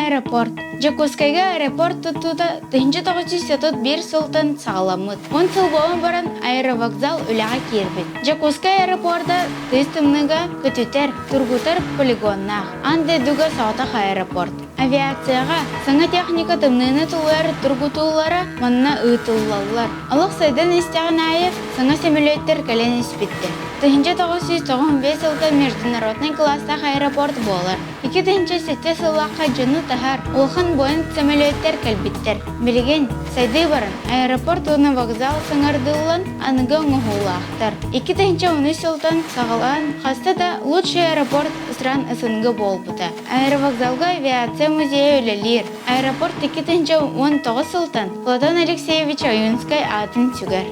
Аэропорт. Дьокуускайга аэропорт тутуута 1931 сылтан саҕаламмыт. 10 сыл буолан баран аэровокзал үлэҕэ киирбит. Дьокуускай аэропорда тыйыс тымныыга көтүтэр, тургутар полигоннаах. Аан дойдуга соҕотох аэропорт. Авиацияҕа саҥа техника тымныыны тулуйар тургутуулара манна ыытыллаллар. Олох сайдан истэҕин аайы саҥа сөмөлүөттэр кэлэн испиттэр. 1995 сылга международнай кылаастаах аэропорт буолар. 2007 сыллаахха дьону таһар улахан Боинг сөмөлүөттэр кэлбиттэр. Билигин, сайдыы баран, аэропорт уонна вокзал саҥардыллан аныгы оҥоһуулаахтар. 2013 сылтан саҕалаан хаста да «Лучший аэропорт стран СНГ» буолбута. Аэровокзалга авиация музейа үлэлиир. Аэропорт 2019 сылтан Платон Алексеевич Ойуунскай аатын сүгэр.